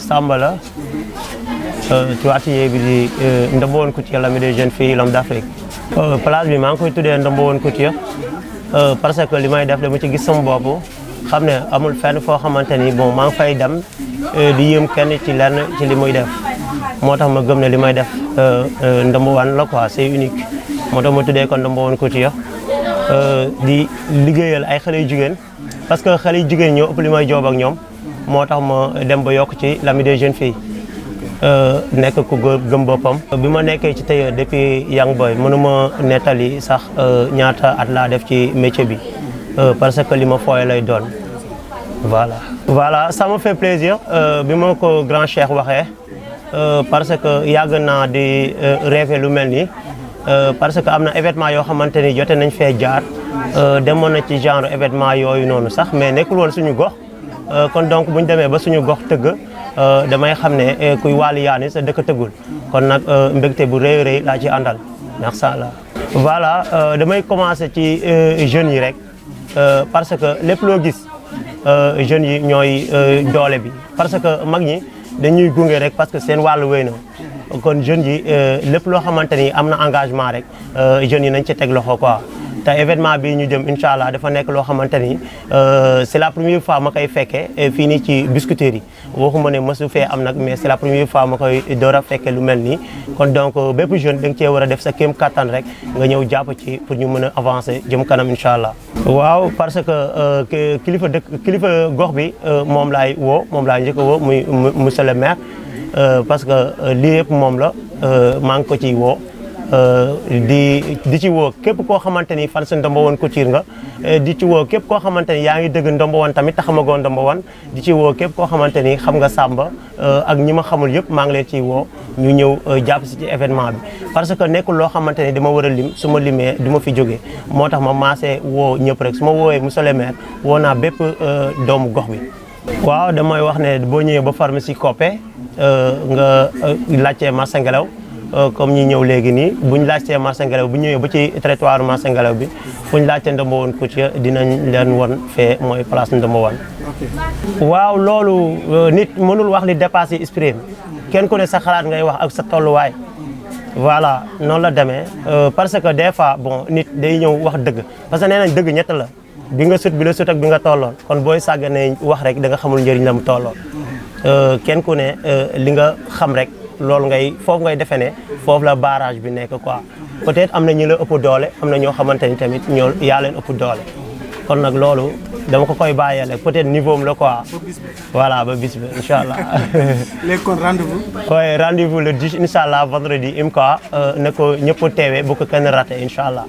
Samba la ci atelier bi di Ndombo One Couture l'ami des jeunes filles l'homme d'Afrique. Place bi maa ngi koy tuddee Ndombo One Couture parce que li may def dama ci gis sama bopp xam ne amul fenn foo xamante ni bon maa ngi fay dem di yëm kenn ci lenn ci li muy def moo tax ma gëm ne li may def Ndombo One la quoi c'est unique moo tax ma tuddee ko Ndombo One Couture di liggéeyal ay xale yu jigéen parce que xale yu jigéen ñoo ëpp li may joob ak ñoom moo tax ma dem ba yokk ci l'ami des jeunes filles nekk ku gëm boppam. bi ma nekkee ci tailleur depuis young boy mënuma nettali sax ñaata at laa def ci métier bi parce que li ma fooye lay doon voilà ça me fait plaisir bi ma ko grand cheikh waxee parce que yàgg naa di rêver lu mel nii parce que am na événement yoo xamante ni jote nañ fee jaar demoon na ci genre événement yooyu noonu sax mais nekkul woon suñu gox kon donc bu ñu demee ba suñu gox tëgg damay xam ne kuy wàllu yaani sa dëkk tëggul kon nag mbégte bu rëy rëy laa ci àndal merci Allah. voilà damay commencer ci jeunes yi rek parce que lépp loo gis jeunes yi ñooy doole bi parce que mag ñi dañuy gunge rek parce que seen wàllu wéy na kon jeunes yi lépp loo xamante ni am na engagement rek jeunes yi nañ ci teg loxo quoi. te événement bi ñu jëm incha allah dafa nekk loo xamante ni c'est la première fois ma koy fekkee fii nii ci Biscuiterie yi waxuma ne mësu fee am nag mais c'est la première fois ma koy door a fekkee lu mel nii kon donc bépp jeune da nga cee war a def sa kéem kattan rek nga ñëw jàpp ci pour ñu mën a avancer jëm kanam incha allah. waaw parce que kilifa gox bi moom laay njëkk a woo muy monsieur le maire parce que lii yëpp moom la maa ngi ko ciy woo. di ci woo képp koo xamante ni fan sa Ndombo One Couture nga di ci woo képp koo xamante ni yaa ngi dëgg Ndombo One tamit te xamagoo Ndombo One di ci woo képp koo xamante ni xam nga Samba ak ñi ma xamul yëpp maa ngi leen ciy woo ñu ñëw jàpp si ci événement bi parce que nekkul loo xamante ni dama war a lim su ma limee du ma fi jógee moo tax ma maasee woo ñëpp rek su ma woowee monsieur le maire woo naa bépp doomu gox bi. waaw damay wax ne boo ñëwee ba pharmacie Coppé nga laajtee marché Ngelaw comme ñi ñëw léegi nii buñ laajtee marché Ngelaw bu ñëwee ba ci trottoir marché Ngelaw bi fuñ laajtee Ndombo One Couture dinañ leen won fee mooy place Ndombo One. waaw loolu nit mënul wax li dépassé esprit kenn ku ne sa xalaat ngay wax ak sa tolluwaay voilà noonu la demee parce que des fois bon nit day ñëw wax dëgg parce que nee nañ dëgg ñett la bi nga sut bi la sut ak bi nga tolloon kon booy sàgganee wax rek da nga xamul njëriñ la mu tolloon kenn ku ne li nga xam rek. loolu foofu ngay defee ne foofu la barrage bi nekk quoi peut-être am na ñi la ëpp doole am na ñoo xamante ni tamit ñoo yaa leen ëpp doole kon nag loolu dama ko koy bàyyee rek peut-être niveau am la quoi voilà ba bis bi incha allah. léegi kon rendez-vous. oui rendez-vous le 10 incha allah vendredi IMCA na ko ñëpp teewee bu ko kenn raté incha allah.